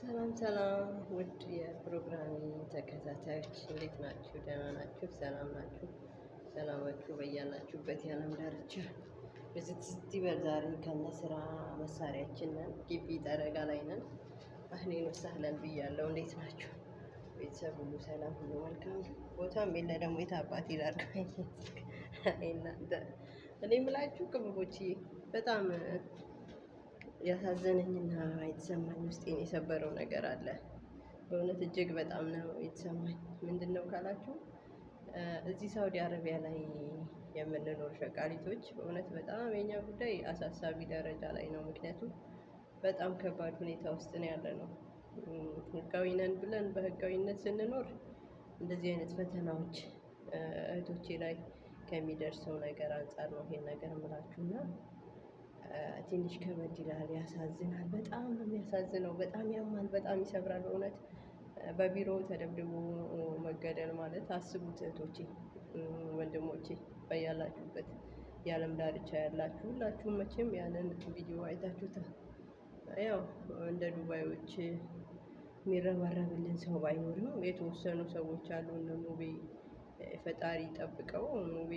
ሰላም ሰላም ውድ የፕሮግራሜ ተከታታዮች እንዴት ናችሁ? ደህና ናችሁ? ሰላም ናችሁ? ሰላማችሁ በያላችሁበት የዓለም ዳርቻ ብዝት ይበል። ዛሬ ከነ ስራ መሳሪያችን ነን፣ ግቢ ጠረጋ ላይ ነን። أهلا وسهلا ብያለሁ። እንዴት ናችሁ ቤተሰብ ሁሉ ሰላም፣ ሁሉ መልካም። ቦታም የለ ደግሞ የት አባቴ ላድርገው? እናንተ እኔ የምላችሁ ቅመሞቼ በጣም ያሳዘነኝና የተሰማኝ ውስጤን የሰበረው ነገር አለ። በእውነት እጅግ በጣም ነው የተሰማኝ። ምንድን ነው ካላችሁ እዚህ ሳውዲ አረቢያ ላይ የምንኖር ሸቃሊቶች በእውነት በጣም የኛ ጉዳይ አሳሳቢ ደረጃ ላይ ነው። ምክንያቱም በጣም ከባድ ሁኔታ ውስጥ ነው ያለ ነው። ህጋዊ ነን ብለን በህጋዊነት ስንኖር እንደዚህ አይነት ፈተናዎች እህቶቼ ላይ ከሚደርሰው ነገር አንጻር ነው ይሄን ነገር የምላችሁና ትንሽ ከበድ ይላል፣ ያሳዝናል። በጣም ነው የሚያሳዝነው። በጣም ያማል፣ በጣም ይሰብራል። በእውነት በቢሮ ተደብድቦ መገደል ማለት አስቡት እህቶቼ፣ ወንድሞቼ በያላችሁበት የዓለም ዳርቻ ያላችሁ ሁላችሁም መቼም ያንን ቪዲዮ አይታችሁታል። ያው እንደ ዱባዮች የሚረባረብልን ሰው ባይኖርም የተወሰኑ ሰዎች አሉ። እነ ሙቤ ፈጣሪ ጠብቀው ሙቤ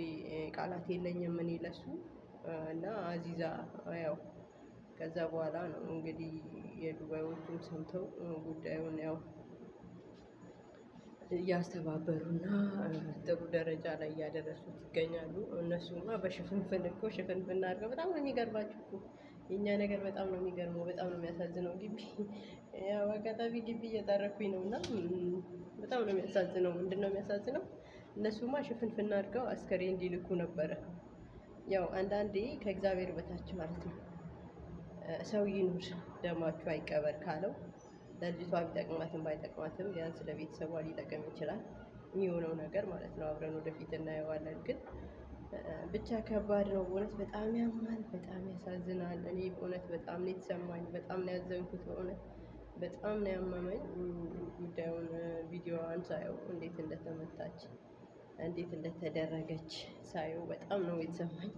ቃላት የለኝም እኔ ለሱ እና አዚዛ ያው ከዛ በኋላ ነው እንግዲህ የዱባዮቹም ሰምተው ጉዳዩን ያው እያስተባበሩና ጥሩ ደረጃ ላይ እያደረሱት ይገኛሉ። እነሱማ በሽፍንፍን እኮ ሽፍንፍን አድርገው በጣም ነው የሚገርማችሁ እኮ የእኛ ነገር በጣም ነው የሚገርመው፣ በጣም ነው የሚያሳዝነው። ግቢ ያው አጋጣሚ ግቢ እየጠረኩኝ ነው እና በጣም ነው የሚያሳዝነው። ምንድን ነው የሚያሳዝነው? እነሱማ ሽፍንፍን አድርገው አስከሬን እንዲልኩ ነበረ። ያው አንዳንዴ ከእግዚአብሔር በታች ማለት ነው ሰው ይኑር ደማችሁ አይቀበር ካለው ለልጅቷ ቢጠቅማትም ባይጠቅማትም ቢያንስ ለቤተሰቧ ሊጠቅም ይችላል የሚሆነው ነገር ማለት ነው። አብረን ወደፊት እናየዋለን። ግን ብቻ ከባድ ነው በእውነት በጣም ያማል፣ በጣም ያሳዝናል። እኔ በእውነት በጣም ነው የተሰማኝ፣ በጣም ነው ያዘንኩት። በእውነት በጣም ነው ያመመኝ። ጉዳዩን ቪዲዮዋን ሳየው እንዴት እንደተመታች እንዴት እንደተደረገች ሳየው በጣም ነው የተሰማኝ።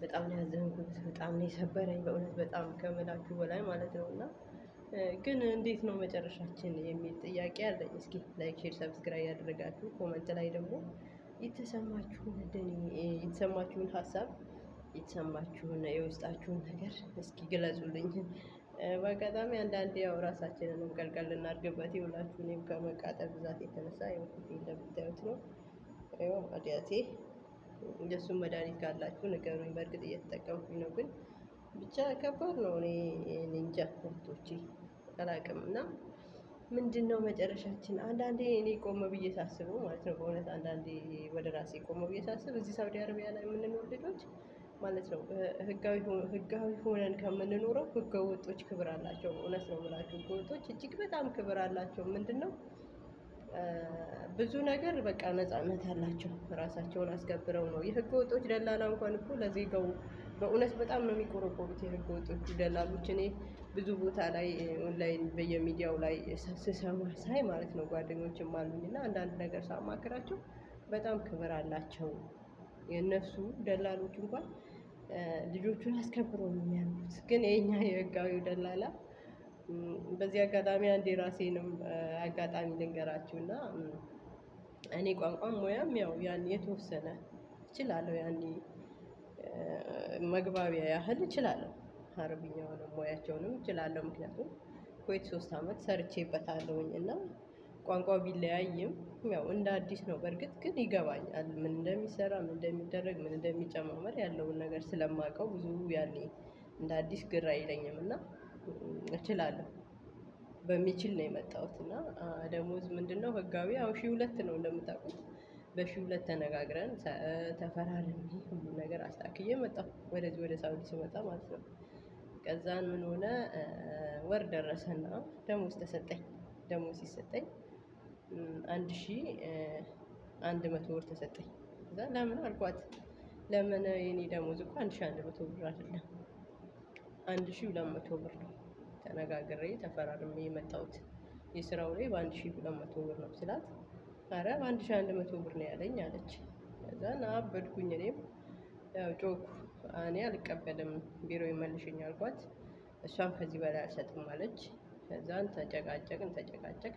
በጣም ነው ያዘንኩት። በጣም ነው የሰበረኝ በእውነት በጣም ከምላችሁ በላይ ማለት ነው። እና ግን እንዴት ነው መጨረሻችን የሚል ጥያቄ አለኝ። እስኪ like፣ share፣ subscribe ያደረጋችሁ comment ላይ ደግሞ የተሰማችሁን እንደኔ የተሰማችሁን ሀሳብ የተሰማችሁን የውስጣችሁን ነገር እስኪ ግለጹልኝ። በአጋጣሚ አንዳንዴ ያው ራሳችንንም ቀልቀል እናድርግበት። ይውላችሁ እኔም ከመቃጠል ብዛት የተነሳ ያው ፊቴ እንደምታዩት ነው። ይኸው አዲያቴ የእሱን መድኃኒት ካላችሁ ንገሩኝ። በእርግጥ እየተጠቀምኩኝ ነው፣ ግን ብቻ ከባድ ነው። እኔ እንጃ እህቶቼ አላቅም። እና ምንድን ነው መጨረሻችን? አንዳንዴ እኔ ቆመ ብዬ ሳስበው ማለት ነው በእውነት አንዳንዴ ወደ ራሴ ቆመ ብዬ ሳስብ እዚህ ሳውዲ አረቢያ ላይ የምንኖር ልጆች ማለት ነው ህጋዊ ሆነን ከምንኖረው ህገ ወጦች ክብር አላቸው። እውነት ነው የምላችሁ ህገ ወጦች እጅግ በጣም ክብር አላቸው። ምንድን ነው ብዙ ነገር በቃ ነጻነት አላቸው። ራሳቸውን አስከብረው ነው። የህገ ወጦች ደላላ እንኳን እኮ ለዜጋው በእውነት በጣም ነው የሚቆረቆሩት የህገ ወጦቹ ደላሎች። እኔ ብዙ ቦታ ላይ ኦንላይን በየሚዲያው ላይ ስሰማ ሳይ ማለት ነው ጓደኞችም አሉኝ እና አንዳንድ ነገር ሳማክራቸው በጣም ክብር አላቸው። የእነሱ ደላሎች እንኳን ልጆቹን አስከብረው ነው የሚያኖሩት። ግን የኛ የህጋዊው ደላላ በዚህ አጋጣሚ አንድ የራሴንም አጋጣሚ ልንገራችሁ እና እኔ ቋንቋም ሙያም ያው ያን የተወሰነ እችላለሁ፣ ያኔ መግባቢያ ያህል እችላለሁ። አረብኛውንም ሙያቸውንም እችላለሁ። ምክንያቱም ኩዌት 3 አመት ሰርቼበታለሁኝ እና ቋንቋው ቢለያይም ያው እንደ አዲስ ነው። በእርግጥ ግን ይገባኛል ምን እንደሚሰራ፣ ምን እንደሚደረግ፣ ምን እንደሚጨማመር ያለውን ነገር ስለማውቀው ብዙ ያኔ እንደ አዲስ ግራ አይለኝም እና እችላለሁ በሚችል ነው የመጣሁት። እና ደሞዝ ምንድነው ህጋዊ ያው 1002 ነው እንደምታውቁት። በ1002 ተነጋግረን ተፈራርሜ ሁሉ ነገር አስታክዬ መጣሁ ወደዚህ ወደ ሳውዲ ስመጣ ማለት ነው። ከዛን ምን ሆነ ወር ደረሰና ደሞዝ ተሰጠኝ። ደሞዝ ሲሰጠኝ 1100 ብር ተሰጠኝ። ከዛ ለምን አልኳት፣ ለምን የኔ ደሞዝ እኮ 1100 ብር አይደለም 1200 ብር ነው ተነጋግሬ ተፈራርሜ የመጣሁት የስራው ላይ በ1200 ብር ነው ስላት፣ አረ በ1100 ብር ነው ያለኝ አለች። ከዛ አበድኩኝ፣ እኔም ያው ጮኩ። እኔ አልቀበልም ቢሮ ይመልሽኝ አልኳት። እሷም ከዚህ በላይ አልሰጥም አለች። ከዛን ተጨቃጨቅን ተጨቃጨቅ፣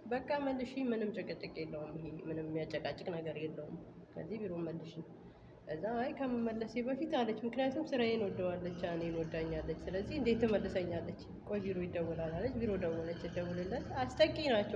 በቃ መልሺ፣ ምንም ጭቅጭቅ የለውም፣ ይሄ ምንም የሚያጨቃጭቅ ነገር የለውም። ከዚህ ቢሮ መልሺ። እዛ አይ ከመመለሴ በፊት አለች። ምክንያቱም ስራዬን ወደዋለች፣ እኔን ወዳኛለች። ስለዚህ እንዴት ትመልሰኛለች? ቆይ ቢሮ ይደወላል አለች። ቢሮ ደወለች። ደውልለት አስጠቂ ናቸው።